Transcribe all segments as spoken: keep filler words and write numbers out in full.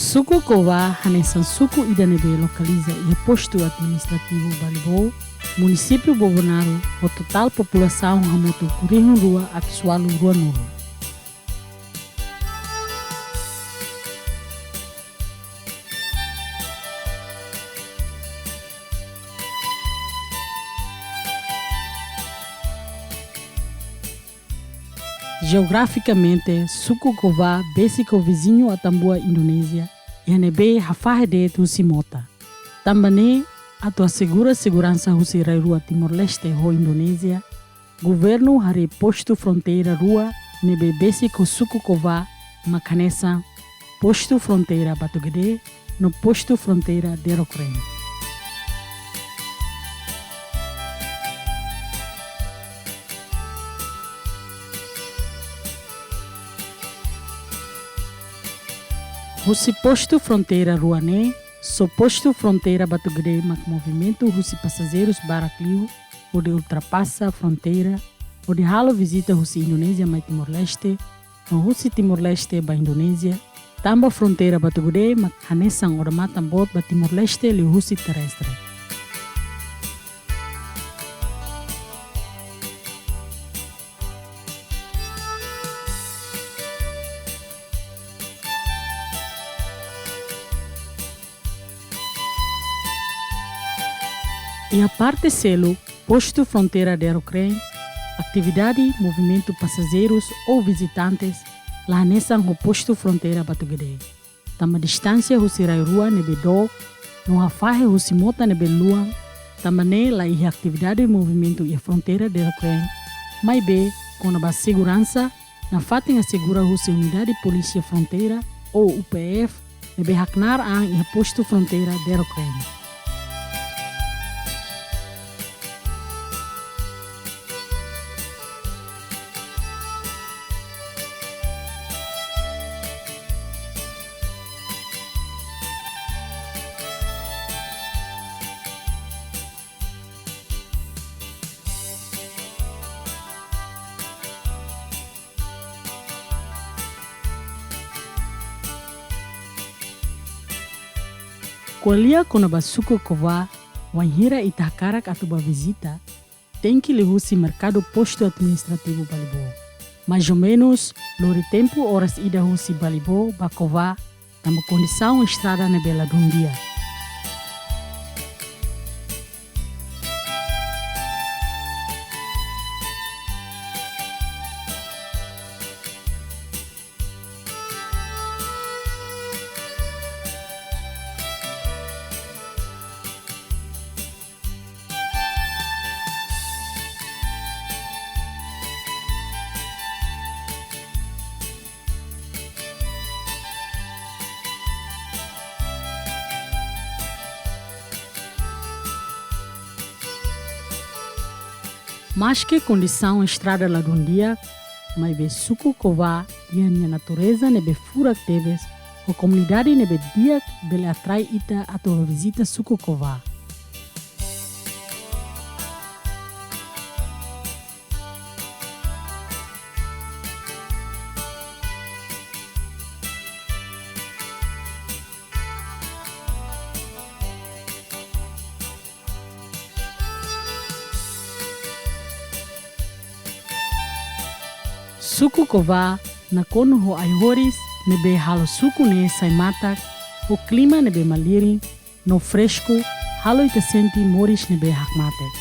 Suku Cová hanesan suku ida ne'ebé lokaliza iha postu administrativu Balibó, munisípiu Bobonaro, ho totál populasaun hamutuk rihun rua atus ualu ruanulu. Jeografikamente, suku Cová besik ho viziñu Atambua, Indonézia, iha ne'ebé hafahe de'it husi mota. Tanba ne'e, atu asegura seguransa husi rai-rua Timor-Leste ho Indonézia, governu harii postu fronteira rua ne'ebé besik ho suku Cová, mak hanesan postu fronteira Batugedé no postu fronteira Derokrain. Husi postu fronteira rua ne'e, só postu fronteira Batugedé mak movimentu husi pasajeirus barak liu, hodi ultrapasa fronteira, hodi halo vizita husi Indonézia mai Timor-Leste, no husi Timor-Leste ba Indonézia, tanba fronteira Batugedé mak hanesan odamatan boot ba Timor-Leste liuhusi terrestre. Iha parte seluk, postu fronteira Derokrain, atividade movimentu pasajeirus ou vizitantes la hanesan ho postu fronteira Batugedé. Tanba distánsia husi rai-rua ne'ebé dook, no hafahe husi mota ne'ebé luan, tanba ne'e la iha atividade movimentu iha fronteira Derokrain. Maibé, kona-ba seguransa, nafatin asegura husi Unidade Polísia Fronteira, ou U P F, ne'ebé haknaar an iha postu fronteira Derokrain. Ko'alia kona-ba suku Cová, wainhira ita hakarak atu ba vizita, tenke liuhusi merkadu postu administrativu Balibó. Mais ou menus, lori tempu oras ida husi Balibó ba Cová, tanba kondisaun estrada ne'ebé ladún di'ak. Maske kondisaun estrada ladún di'ak, maibé suku Cová iha nia natureza ne'ebé furak tebes, ho komunidade ne'ebé di'ak bele atrai ita atu vizita suku Cová. Suku Cová nakonu ho ai-horis ne'ebé halo suku ne'e sai matak, ho klima ne'ebé malirin no fresku, halo ita sente moris ne'ebé hakmatek.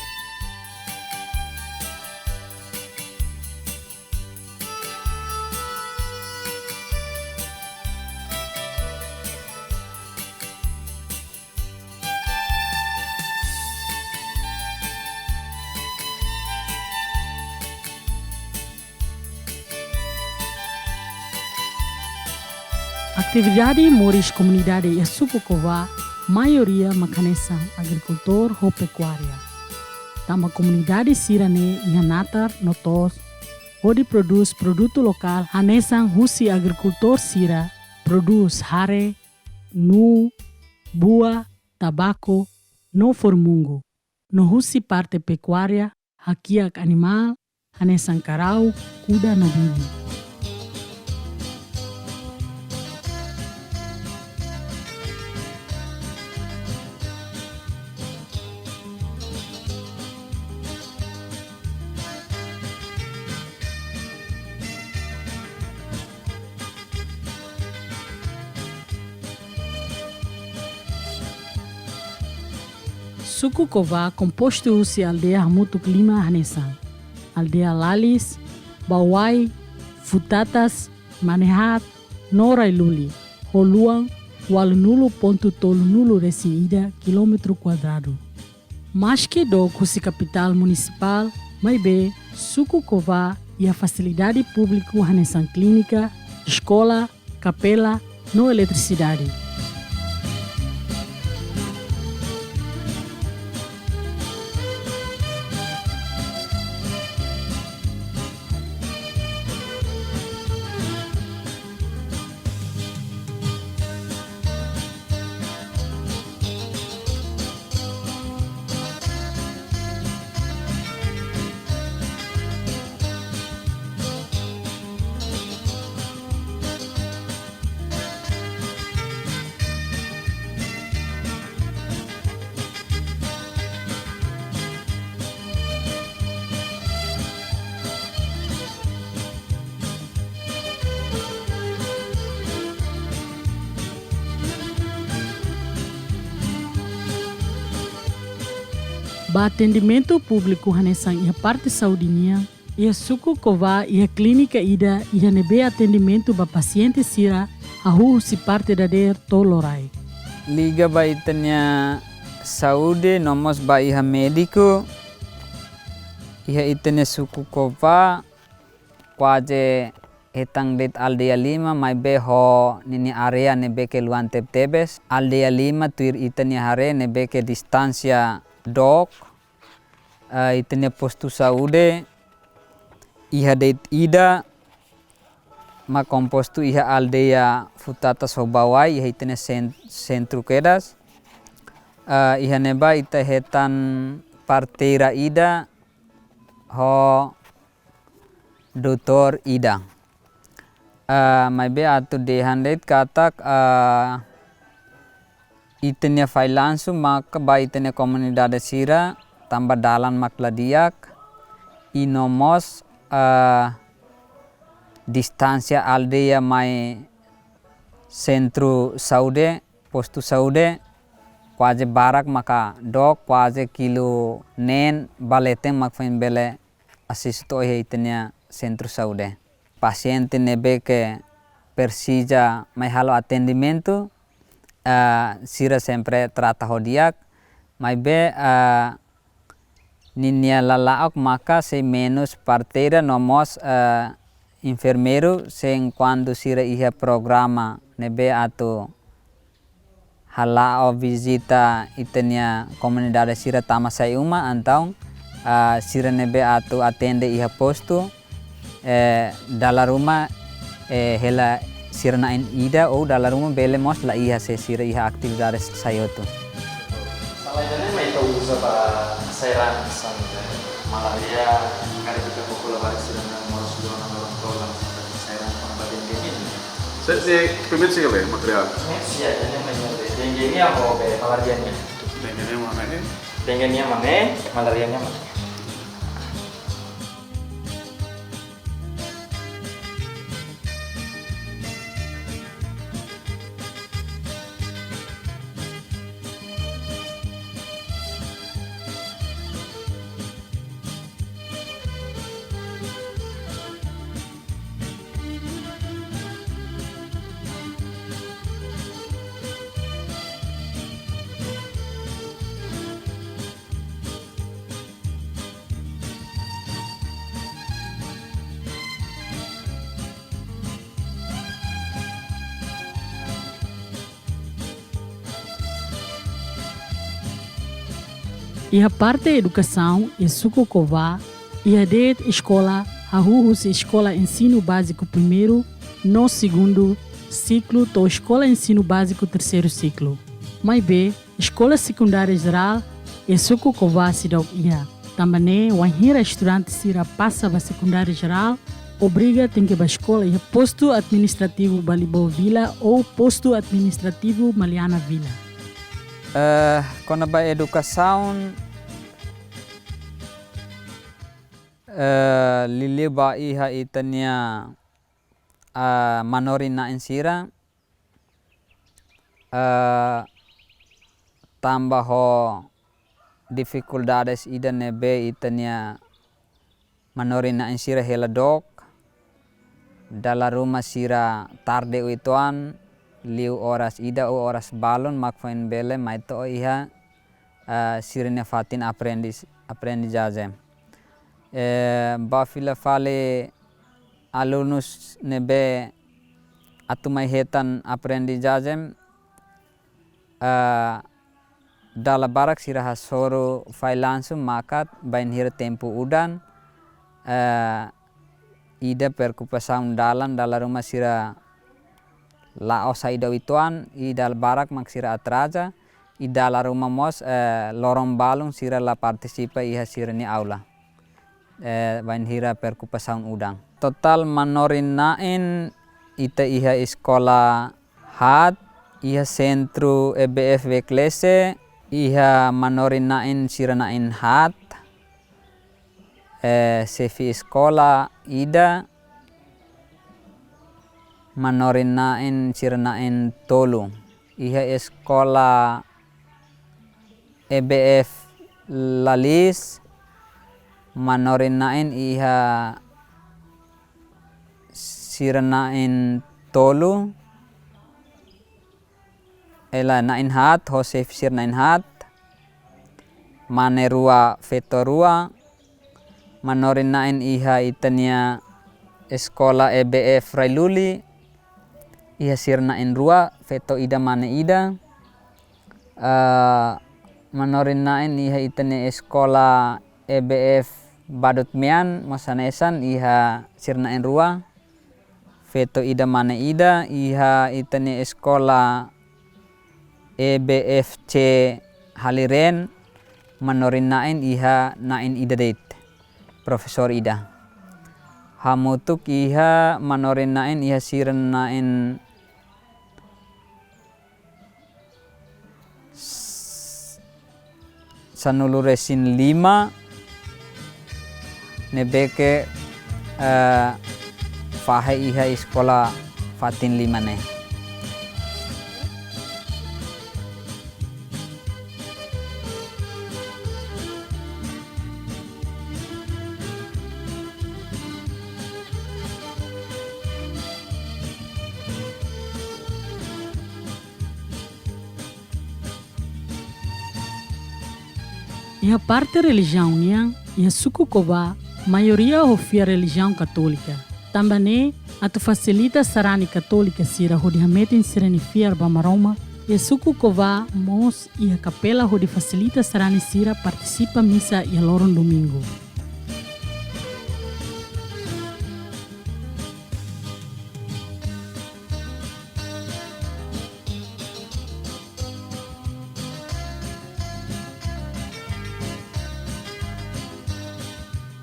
Atividade moris komunidade iha suku Cová, maioria mak hanesan agrikultór ho pekuária. Tanba komunidade sira-ne'e iha natar no to'os, hodi prodús produtu lokál hanesan husi agrikultór sira prodús hare, nuu, bua, tabaku, no forumungu. No husi parte pekuária, hakiak animál, hanesan karau, kuda no bibi. Suku Cová kompostu husi aldeia hamutuk lima hanesan: aldeia Lalis, Bauai, Futatas, Manehat, no Railuli, ho luan ualunulu pontu tolunulu resin ida kilómetru kuadradu. Maski dook husi kapitál munisipál, maibé Suku Cová iha fasilidade públiku hanesan klínika, eskola, kapela, no eletrisidade. Ba atendimentu públiku hanesan iha parte saúde nian, iha Suku Cová iha klínika ida iha ne'ebé atendimentu ba pasiente sira hahú husi parte dadeer to'o loraik. Liga ba ita-nia saúde no mós ba iha médiku, iha ita-nia Suku Cová, kuaze hetan de'it aldeia lima, maibé ho ninia área ne'ebé ke luan tebetebes. Aldeia lima tuir ita-nia haree ne'ebé ke distánsia dook, eh, ita-nia postu saúde iha de'it ida, mak kompostu iha aldeia Futatas ho Bauai, iha ita-nia sen-, sentru kedas. Eh, iha ne'ebá ita hetan parteira ida ho doutór ida. Eh, maibé atu dehan de'it katak, eh, ita-nia fallansu mak ba ita-nia komunidade sira, tanba dalan mak la di'ak, i no mós, eh, distánsia aldeia mai sentru saúde, postu saúde, kuaze barak maka dook, kuaze kilu neen ba leten mak foin bele asesu to'o iha ita-nia sentru saúde. Pasiente ne'ebé ke presiza mai halo atendimentu, eh, sira sempre trata ho di'ak, maibé, eh, ninia lala'ok maka sei menus parteira no mós, eh, enfermeiru, se enkuantu sira iha programa ne'ebé atu hala'o vizita ita-nia komunidade sira tama sai uma, entaun, ah, sira ne'ebé atu atende iha postu, eh, dala ruma, eh, hela sira na'in ida ou dala ruma bele mós la iha se sira iha atividade sai hotu. Sala ida-ne'e mak ita uza ba sai raan, misalnya, malaria, karik ita koko labarik sira-nia moras dua na orang tolan, sai raan, kona-ba dengue nian. Se, se, permite se le materiál. Sia, dengue nian, dengue nian ho be malaria nian. Dengue nian mana ne'e? Dengue nian mana ne'e, malaria nian mana ne'e. Iha parte edukasaun iha suku Cová, iha de'it eskola hahú husi eskola ensinu báziku primeiru no segundu siklu to'o eskola ensinu báziku terseiru siklu. Maibé, eskola sekundária jerál iha suku Cová seidauk iha. Tanba ne'e, wainhira estudante sira pasa ba sekundária jerál, obriga tenke ba eskola iha postu administrativu Balibó Vila ou postu administrativu Maliana Vila. Eh, kona-ba edukasaun, eh, liuliu ba iha ita-nia, eh, manorin-na'in sira, eh, tanba ho difikuldades ida ne'ebé ita-nia manorin-na'in sira hela dook, dala ruma sira tarde uitoan, liu oras ida ou oras balun mak foin bele mai to'o iha, eh, sira-nia fatin aprendiz-, aprendizajen. Eh, ba fila fali alunus ne'ebé atu mai hetan aprendizajen, eh, dala barak sira hasoru fali langsung maka bainhira tempu udan, eh, ida preokupasaun dalan, dala ruma sira la'ós saida uitoan, i dala barak mak sira atraza, i dala ruma mós, eh, loron balun sira la partisipa iha sira-nia aula. Eh, bainhira preokupasaun udan. Totál manorin-na'in ita iha eskola haat, iha sentru E B F Beklese, iha manorin-na'in sira na'in haat, eh, xefe eskola ida, manorin-na'in sira na'in tolu. Iha eskola E B F Lalis, manorin-na'in iha sira na'in tolu, eh lae, na'in haat, ho xefe sira na'in haat, mane rua, feto rua, manorin-na'in iha ita-nia eskola E B F Railuli, iha sira na'in rua, feto ida mane ida. Eh, manorin-na'in iha ita-nia eskola E B F Badut Mean, mós hanesan iha sira na'in rua, feto ida mane ida. Iha ita-nia eskola E B F C Halireen, manorin-na'in iha na'in ida de'it, profesór ida. Hamutuk iha manorin-na'in iha sira na'in s-, sanulu-resin-lima ne'ebé ke, eh, fahe iha eskola fatin lima ne'e. Iha parte relijiaun nian, iha suku Cova, maioria ho fiar relijiaun katólika. Tanba ne'e, atu fasilita sarani katólika sira hodi hametin sira-nia fiar ba Maromak, iha suku Cova mós iha kapela hodi fasilita sarani sira partisipa misa iha loron domingu.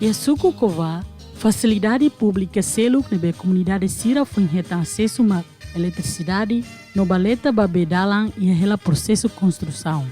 Iha suku Cova, fasilidade públika seluk ne'ebé komunidade sira foin hetan asesu mak eletrisidade no baleta ba bee dalan iha hela prosesu konstrusaun.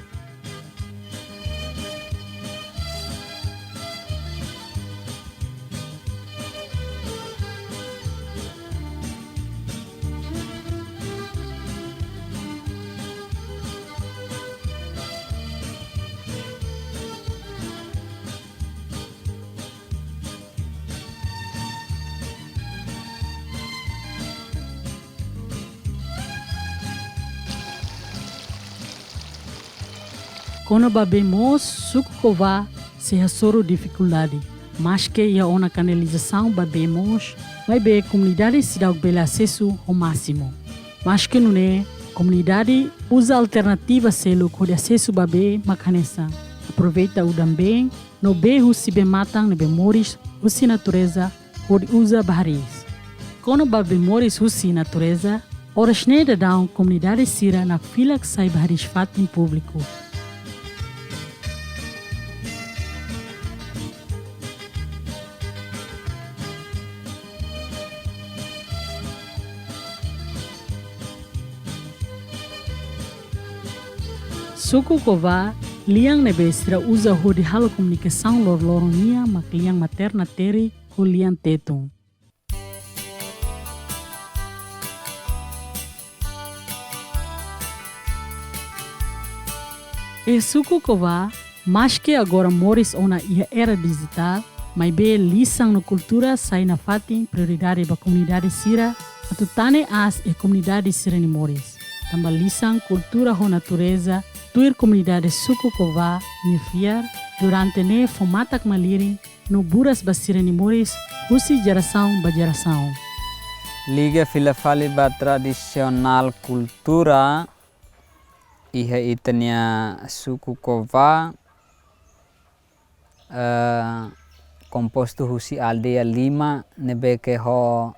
Kona-ba bee moos, suku Cova sei hasoru difikuldade. Maske iha ona kanalizasaun ba bee moos, maibé komunidade seidauk bele asesu ho másimu. Maske nune'e, komunidade uza alternativa seluk hodi asesu ba bee mak hanesan: aproveita udan-been, no bee husi bee-matan ne'ebé moris husi natureza hodi uza ba hariis. Kona-ba bee moris husi natureza, oras ne'e daudaun komunidade sira nakfilak sai ba hariis fatin públiku. Suku Cova, lian ne'ebé sira uza hodi halo komunikasaun loroloron nian mak lian Materna Terry ho lian Tetun. Iha suku Cova, Maske agora moris ona iha era dijitál, maibé lisan no kultura sai nafatin prioridade ba komunidade sira atu tane aas iha komunidade sira-nia moris. Tanba lisan, kultura ho natureza tuir komunidade suku Cová nia fiar, durante ne'e fó matak-malirin no buras ba sira-nia moris husi jerasaun ba jerasaun. Liga fila fali ba tradisionál kultura iha ita-nia suku Cová, eh, kompostu husi aldeia lima ne'ebé ke ho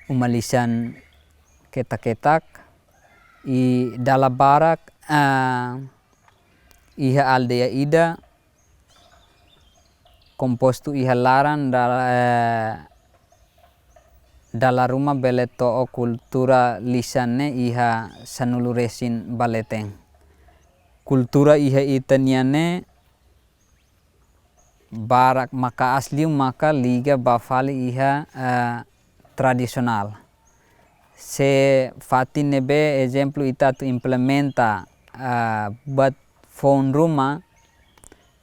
uma lisan ketak-ketak, i dala barak, eh, iha aldeia ida kompostu iha laran dala, eh, dala ruma bele to'o kultura lisan ne'e iha sanulu resin ba leten. Kultura iha ita-nian ne'e barak maka asli maka liga ba fali iha, eh, tradisionál. Se fatin ne'ebé ezemplu ita atu implementa, eh, buat foun ruma,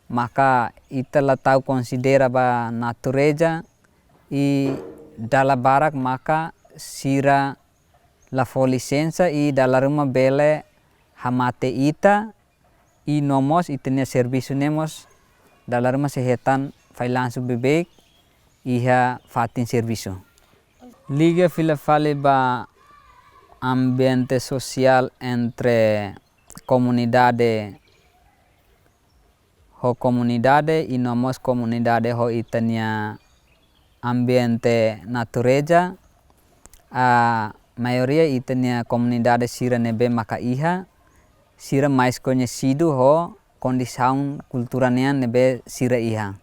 maka ita la tau konsidera ba natureza, i dala barak maka sira la fó lisensa i dala ruma bele hamate ita, i no mós ita-nia servisu ne'e mós dala ruma sei hetan fallansu beibeik iha fatin servisu. Liga fila fali ba ambiente sosiál entre komunidade ho komunidade, i no mós komunidade ho ita-nia ambiente natureza. A maioria ita-nia komunidade sira ne'ebé maka iha, sira mais koñesidu ho kondisaun kultura nian ne'ebé sira iha.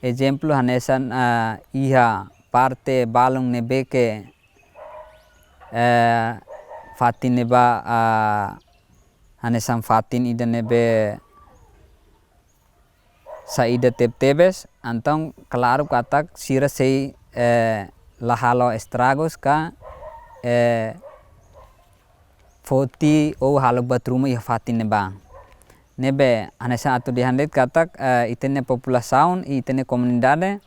Ezemplu hanesan, ah, iha parte balun ne'ebé ke, eh, fatin ne'ebá, ah, hanesan fatin ida ne'ebé saida tebetebes, entaun klaru katak sira sei, eh, la halo estragus ka, eh, foti ou halo buat ruma iha fatin ne'ebá. Ne'ebé hanesan atu dehan de'it katak, eh, ita-nia populasaun, ita-nia komunidade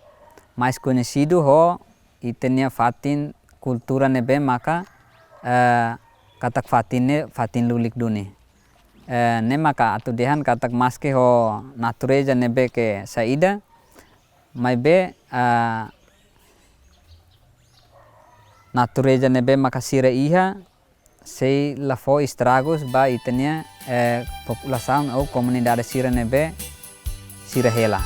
mais koñesidu ho ita-nia fatin kultura ne'ebé maka, eh, katak fatin ne'e fatin lulik duni. Eh, ne'e maka atu dehan katak maske ho natureza ne'ebé ke saida, maibé, eh, natureza ne'ebé maka sira iha, sei la fó estragus ba ita-nia, eh, populasaun ou komunidade sira ne'ebé sira hela.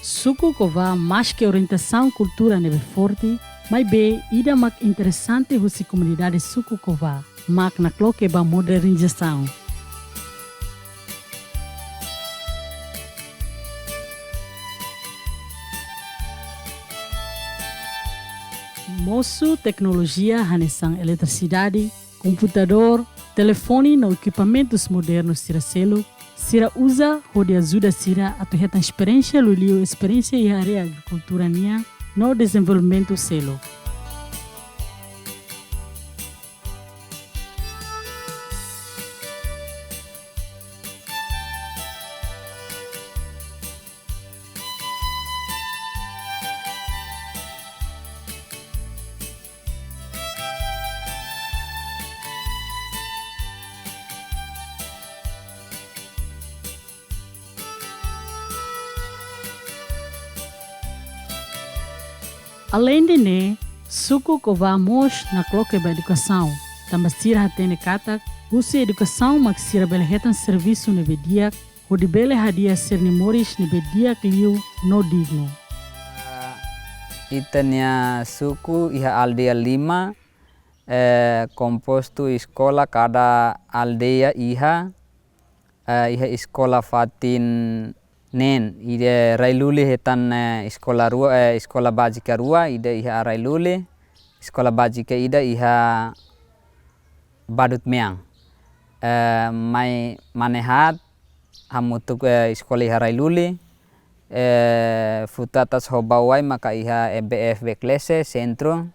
Suku Cová, maske orientasaun kultura ne'ebé forte, maibé ida mak interesante husi komunidade suku Cová, mak nakloke ba modernizasaun. Mosu teknolojia hanesan eletrisidade, komputadór, telefone no ekipamentus modernus sira seluk, sira uza hodi ajuda sira atu hetan esperiénsia liuliu esperiénsia iha área agrikultura nian no dezenvolvimentu seluk. Aleinde ne'e, suku Cová mós nakloke ba edukasaun, tanba sira hatene katak husi edukasaun mak sira bele hetan servisu ne'ebé di'ak, hodi bele hadi'a sira-nia moris ne'ebé di'ak liu no dignu. Ita-nia suku iha aldeia lima, eh, kompostu eskola kada aldeia iha, eh, iha eskola fatin neen, ida Railuli hetan, eh, eskola rua, eh, eskola bázika rua, ida iha Railuli, eskola bázika ida iha Badut Meang. Eh, mai mane haat hamutuk, eh, eskola iha Railuli, eh, Futu Atas ho Bau-ai maka iha E B F Beklese, Sentru.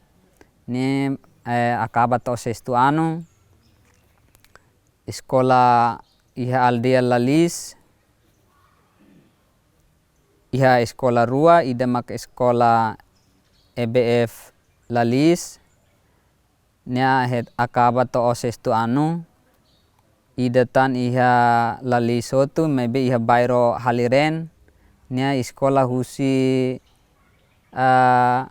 Ne'e, eh, akaba to'o sestu anu. Eskola iha aldeia Lalis, iha eskola rua, ida mak eskola E B F Lalis, nia het akaba to'o sestu anu. Ida tan iha Lalis hotu, maibé iha bairru Halireen, nia eskola husi, ah,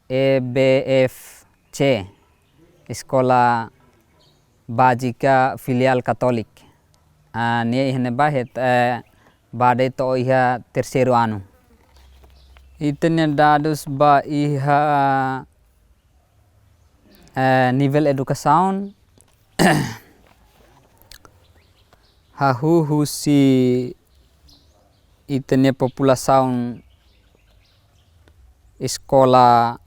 E B F C, Eskola Bázika Filiál Katólika. Ah, nia iha ne'ebá het, eh, ba de'it to'o iha terseiru anu. Ita-nia dadus ba iha, eh, nivel edukasaun, hahú husi ita-nia populasaun eskola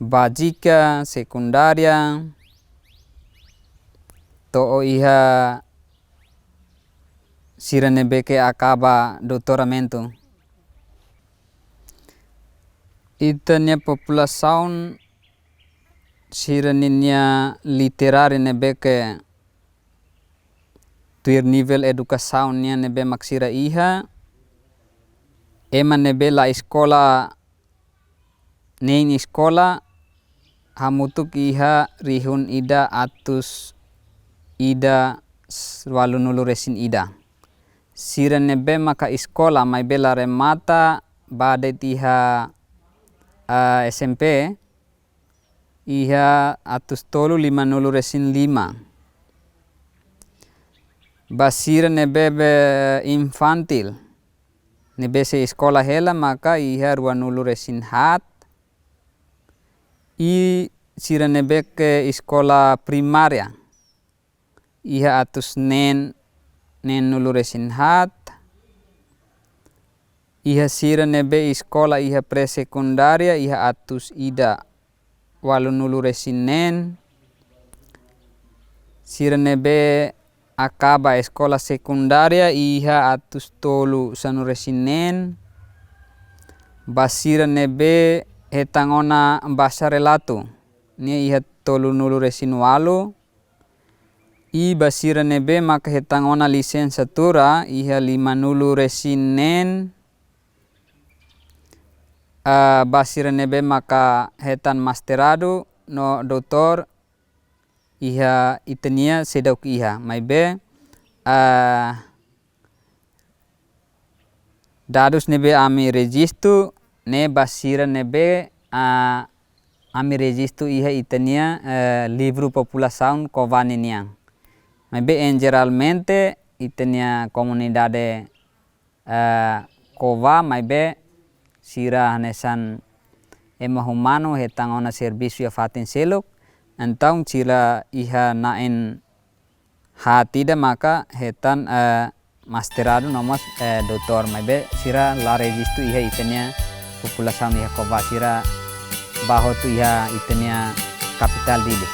bázika, sekundária, to'o iha sira ne'ebé ke akaba doutoramentu. Ita-nia populasaun sira ninia literariu ne'ebé ke tuir nivel edukasaun nian ne'ebé mak sira iha, ema ne'ebé la eskola, nein eskola, hamutuk iha rihun ida atus ida s-, ualunulu resin ida. Sira ne'ebé maka eskola maibé la remata ba de'it iha, ah, S M P, iha atus tolu limanulu resin lima. Ba sira ne'ebé be infantil, ne'ebé sei eskola hela maka iha ruanulu resin haat. I sira ne'ebé ke eskola primária, iha atus neen, neenulu resin haat. Iha sira ne'ebé eskola iha pré-sekundária, iha atus ida ualunulu resin neen. Sira ne'ebé akaba eskola sekundária, iha atus tolu sanulu resin neen. Ba sira ne'ebé hetan ona bacharelatu, nia iha tolunulu resin ualu. I ba sira ne'ebé maka hetan ona lisensiatura, iha limanulu resin neen. Ah, ba sira ne'ebé maka hetan mestradu no doutór, iha ita-nia seidauk iha, maibé, ah, dadus ne'ebé ami rejistu, ne'e ba sira ne'ebé, ah, ami rejistu iha ita-nia, eh, livru populasaun Cova ninian. Maibé, en jeralmente, ita-nia komunidade, eh, Cova, maibé sira hanesan ema umanu hetan ona servisu iha fatin seluk, entaun sira iha na'in haat ida maka hetan, eh, mestradu no mós, eh, doutór, maibé sira la rejistu iha ita-nia populasaun iha Cova, sira bá hotu iha ita-nia kapitál Dili.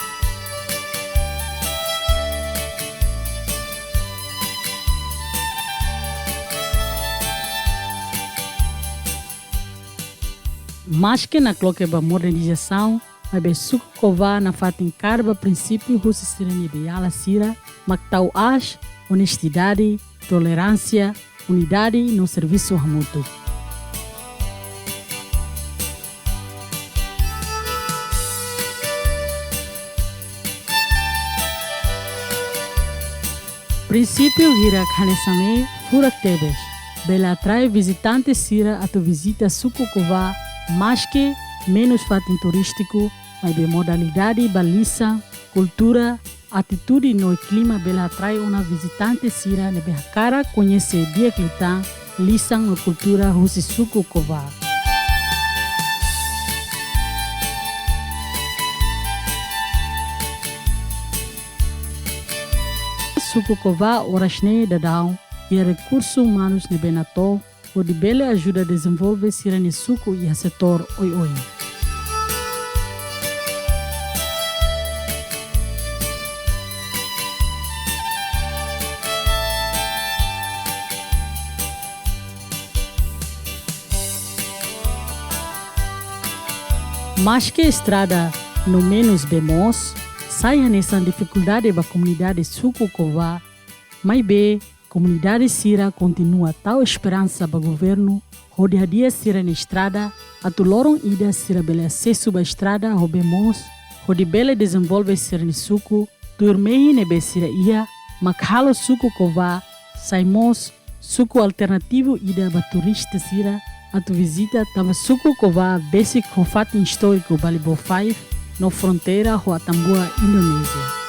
Maske nakloke ba modernizasaun, maibé suku Cova nafatin kaer ba prinsípiu husi sira-nia beiala sira, mak tau aas, onestidade, toleránsia, unidade no servisu hamutuk. Prinsípiu hirak hanesan ne'e furak tebes, bele atrai vizitante sira atu vizita suku Cova, maske menus fatin turístiku, maibé modalidade ba lisan, kultura, atitude no klima bele atrai ona vizitante sira ne'ebé hakarak koñese di'ak liután lisan no kultura husi suku Cova. Suku Cova oras ne'e daudaun iha rekursu umanus ne'ebé natoon, hodi bele ajuda dezenvolve sira-nia suku iha setór oioin. Maske estrada no menus bee moos sai hanesan difikuldade ba komunidade suku Cova, maibé komunidade sira kontinua tau esperansa ba governu hodi hadi'a sira-nia estrada, atu loron ida sira bele asesu ba estrada ho bee moos, hodi bele dezenvolve sira-nia suku, tuir mehi ne'ebé sira iha, mak halo suku Cova sai mós suku alternativu ida ba turista sira atu vizita, tanba suku Cova besik ho fatin istóriku Balibó Five no fronteira ho Atambua, Indonézia.